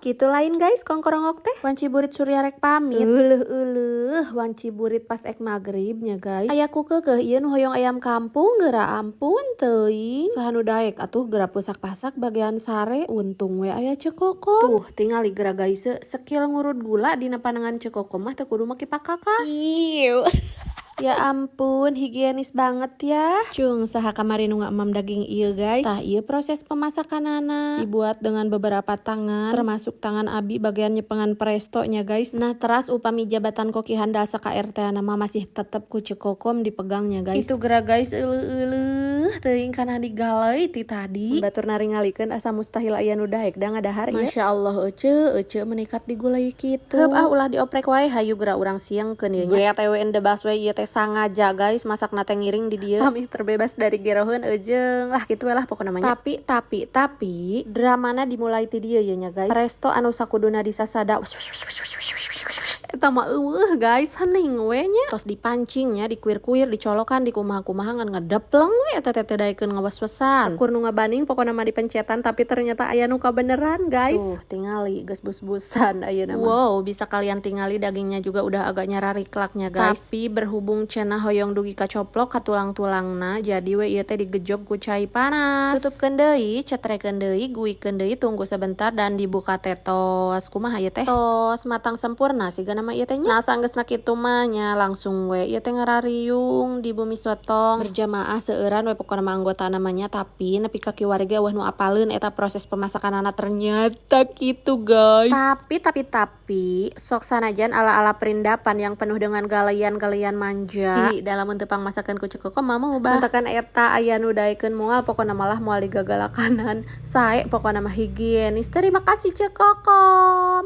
Kitu lain, guys, kongkorongok teh. Wanci burit Surya rek pamit. Euleuh euleuh, wanci burit pas ek magribnya, guys. Aya ku keukeuh ieu nu hoyong ayam kampung, geura ampun teuing. Saha nu daek atuh geura pusak-pasak bagian sare, untung we aya Ceu Kokom. Tuh, tingali geura, guys, skill ngurud gula dina panangan Ceu Kokom mah teu kudu make pakakas. Iu. Ya ampun, higienis banget ya. Cung, saha kamari nu ngamam daging ieu, guys? Tah, ieu proses pemasakanana. Dibuat dengan beberapa tangan, termasuk tangan abi bagian nyepengan prestonya, guys. Nah, teras upami jabatan koki handal ka RT mah masih tetep ku Ceu Kokom dipegangnya, guys. Itu geura, guys, euleuh euleuh teuing kana digalai ti tadi. Batur naringalikeun asa mustahil aya nu daek da ngadahar ieu. Masya Allah, ece ece menikat digulai kitu. Heup ah, ulah dioprek wae, hayu geura urang siangkeun ieu nya. BTW in the busway ieu teh sangaja, guys, masak teh ngiring di dieu. Kami terbebas dari geroheun ejeung lah kitu we lah pokona mah nya. Tapi dramana dimulai ti dieu ye nya, guys. Presto anu sakuduna disasada eta mah euweuh, guys, hening we nya. Tos dipancing nya, dikuir-kuir, dicolokan, dikumaha-kumaha, ngan ngedepleng we eta teh teu daekeun ngawes-wesan. Sakur nu ngabaning pokona mah dipencetan, tapi ternyata aya nu kabeneran, guys. Tuh, tingali geus bus-busan ayeuna mah. Wow, bisa kalian tingali dagingnya juga udah agak nyarariklaknya, guys. Tapi berhubung cenah hoyong dugi kacoplok ka tulang-tulangna, jadi we ieu teh digejog ku cai panas. Tutupkeun deui, cetrekeun deui, guikeun deui, tunggu sebentar dan dibuka teh tos kumaha ieu teh? Tos matang sempurna sigana mah ieu teh nya. Nah, sanggeusna kitu mah nya langsung we ieu teh ngarariung di bumi sotong berjamaah seueuran we pokona mah anggota namanya, tapi nepi ka kiwari ge euweuh nu apaleun eta proses pemasakanana ternyata kitu, guys. Tapi sok sanajan ala-ala perindapan yang penuh dengan galian-galian manja. Hi, dalam teu pangmasakeun ku Ceu Kokom mah mubah. Matakan eta aya nu daekeun moal, pokona malah moal digagalakanan. Sae pokona mah, higienis. Terima kasih, Ceu Kokom.